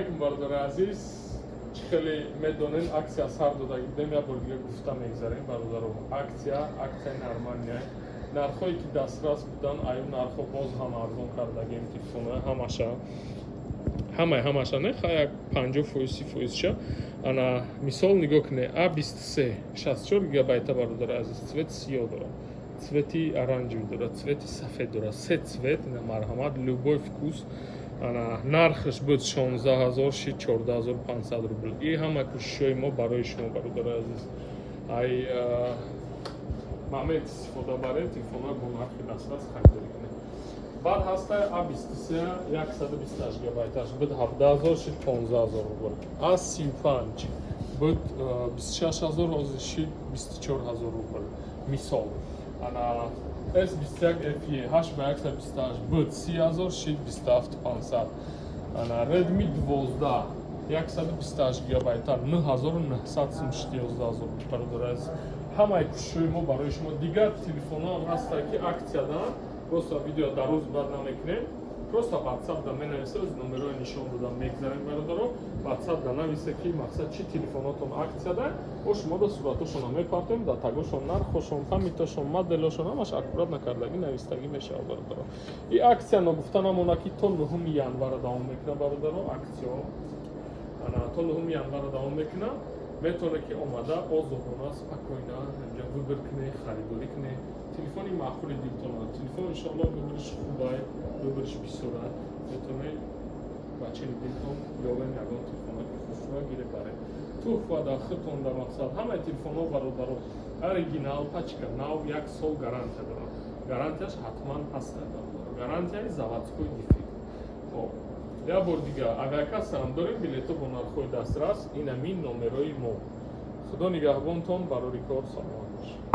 Алейкум, бародари азиз. Чӣ хеле медонем, акция сар додагӣ будем, як бор дига гуфта мегзарем, бародаро. Акция, аксияи нормальная. Нархҳое ки дастрас будан, аю нархҳо боз ҳам арзон кардагем телефонҳои ҳамаша. Ҳамаи ҳамаша не, ха, як 50%, 30%-ша. Ана, мисол, нигоҳ кунед: А 23, 64 гигабайта, бародари азиз, цвет сиёҳ дорад, цвети оранжевый дорад, цвети сафед дорад, се цвет. Ина, марҳамат, любой вкус. Ана, нархаш буд 16 000, шид 14 500 рубл. И ҳама кӯшишҳои мо барои шумо, бародари азиз. Ай момент истифода баред, телефонҳои бо нархи дастрас харидорӣ кунед. Баъд ҳаста А 23, 128 гигабайташ буд 17 000, шид 15 000 рубл. А 35 буд 26 000, ҳозир шид 24 000 рубл, мисол. Ана, S 21 FE, 8 ба 128 буд 30 000, шид 27 500. Ана, Redmi 12, 128 гигабайта, 9900 сум, шид 11 000. Бародари азиз, ҳамаи кӯшишҳои мо барои шумо. Дигар телефонҳо ҳам ҳастанд, ки аксиядан, просто видео дар рӯз бад намекунем. Просто WhatsApp да менависа, оз номерои нишон додам мегзарем, бародаро. WhatsApp да нависа, ки мақсад чӣ телефонотон аксияда, бо шумо да суратошонро мепартоем, да тагошон нархошон, памятошон, моделошон, ҳамаш аккуратно кардагӣ, навистагӣ мешавад, бародаро. И аксия ногуфта намона, ки то 9 январа давом мекунад, бародаро. Аксияо, ана, то 9 январа давом мекунад. Метавонед, ки омада озодона, спокойно инҷа выбор кунед, харидорӣ кунед телефони маъқули дилтона. Телефон, иншоалло, выбориш хубай, выбориш бисёра. Метавонед бачаи дилтон ёбем ягон телефоно, ки хушрӯя, гире баред туҳфа да худтон да мақсад. Ҳамаи телефонҳо, бародаро, оригинал, пачка нав, як сол гарантия дорад. Гарантияш ҳатман ҳаста, бародаро, гарантияи заводской дефект. Хоб, як бор дига, авиакассаам дорем, билето бо нархҳои дастрас. Инамин номерои мо. Худо нигаҳбонтон, барори кор, саломат бошед.